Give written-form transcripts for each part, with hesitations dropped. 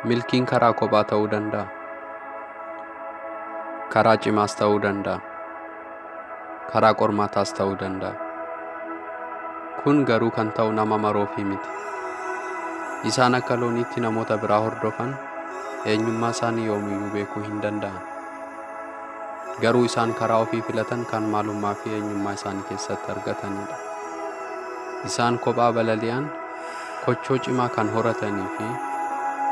Milkiin karaa kophaa ta'uu danda'a. Karaa cimaas ta'uu danda'a. Karaa qormaataas ta'uu danda'a. Kun garuu kan ta'u nama maroofii miti. Isaan akka looniitti namoota biraa hordofan eenyummaa isaanii yoomiyyuu beekuu hin danda'an. Garuu isaan karaa ofii filatan kan maalummaa fi eenyummaa isaanii keessatti argatanidha. Isaan kophaa balali'an kochoo cimaa kan horatanii fi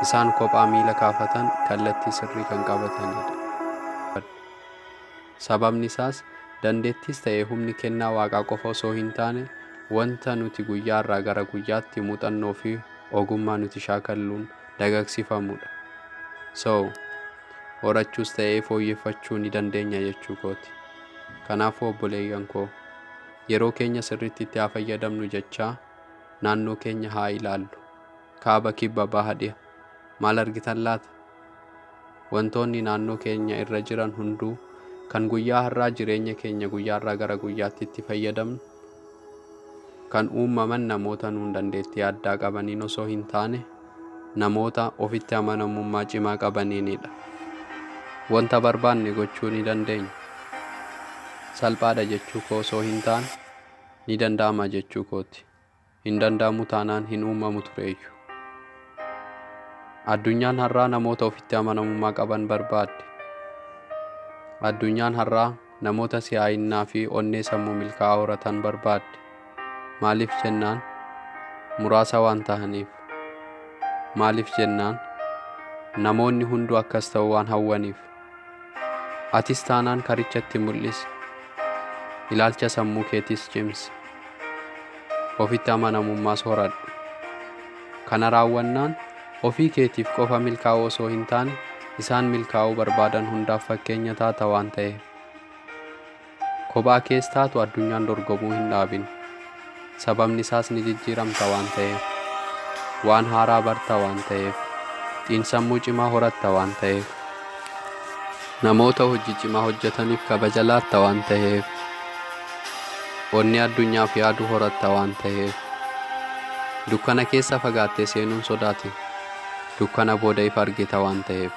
isaan kophaa miila kaafatan kallattii sirrii kan qabatanidha. Sababni isaas dandeettis ta'e humni kennaa waaqaa qofa osoo hin taane wanta nuti guyyaarraa gara guyyaatti muuxannoo fi ogummaa nuti shaakalluun dagagsifamudha. So, horachuus ta'ee fooyyeffachuu ni dandeenya jechuu kooti. Kanaafuu obboleeyyan koo, yeroo keenya sirriitti itti haa fayyadamnu jechaa naannoo keenya haa ilaallu. Kaaba, kibba, baha, dhiha. Maal argitan laata? Wantoonni naannoo keenya irra jiran hunduu kan guyyaa har'aa jireenya keenya guyyaarraa gara guyyaatti itti fayyadamnu kan uumaman namoota nuun dandeettii addaa qabaniin osoo hin taane namoota ofitti amanamummaa cimaa qabaniinidha. Wanta barbaanne gochuu ni dandeenya. Salphaadha jechuu koo osoo hin taane ni danda'ama jechuu kooti. Hin danda'amu taanaan hin uumamu tureeyyu. Addunyaan har'aa namoota ofitti amanamummaa qaban barbaadde. Addunyaan har'aa namoota si'aayinnaa fi onnee sammuu milkaa'aa horatan barbaadde. Maaliif jennaan muraasa waan ta'aniif. Maaliif jennaan namoonni hunduu akkas ta'uu waan hawwaniif. Atis taanaan karichatti mul'isi. Ilaalcha sammuu keetiis cimsi. Ofitti amanamummaas horadhu. Kana raawwannaan ofii keetiif qofa milkaa'uu osoo hin taane isaan milkaa'uu barbaadan hundaaf fakkeenya taata waan ta'eef. Kophaa kees taatu addunyaan dorgomuu hin dhaabin. Sababni isaas ni jijjiiramta waan ta'eef. Waan haaraa barta waan ta'eef. Xiinsammuu cimaa horatta waan ta'eef. Namoota hojii cimaa hojjetaniif kabaja laatta waan ta'eef. Onnee addunyaaf yaadu horatta waan ta'eef. Dukkana keessa fagaattee seenuun sodaatin. Dukkana booda ifa argita waan ta'eef.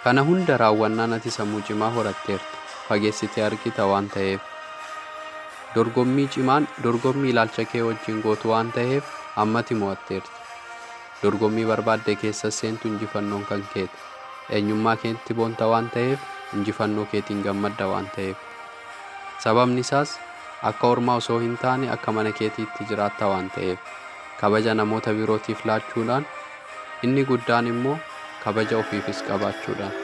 Kana hunda raawwannaan ati sammuu cimaa horatteerta. Fageessitee argita waan ta'eef. Dorgommii cimaan dorgommii ilaalcha kee wajjin gootu waan ta'eef ammati mo'atteerta. Dorgommii barbaadde keessa seentu injifannoon kan keeti. Eenyummaa keetti boonta waan ta'eef injifannoo keetiin gammadda waan ta'eef. Sababni isaas akka ormaa osoo hin taane akka mana keetiitti jiraatta waan ta'eef. Kabaja namoota birootiif laachuudhaan inni guddaan immoo kabaja ofiifis qabaachuudhaan.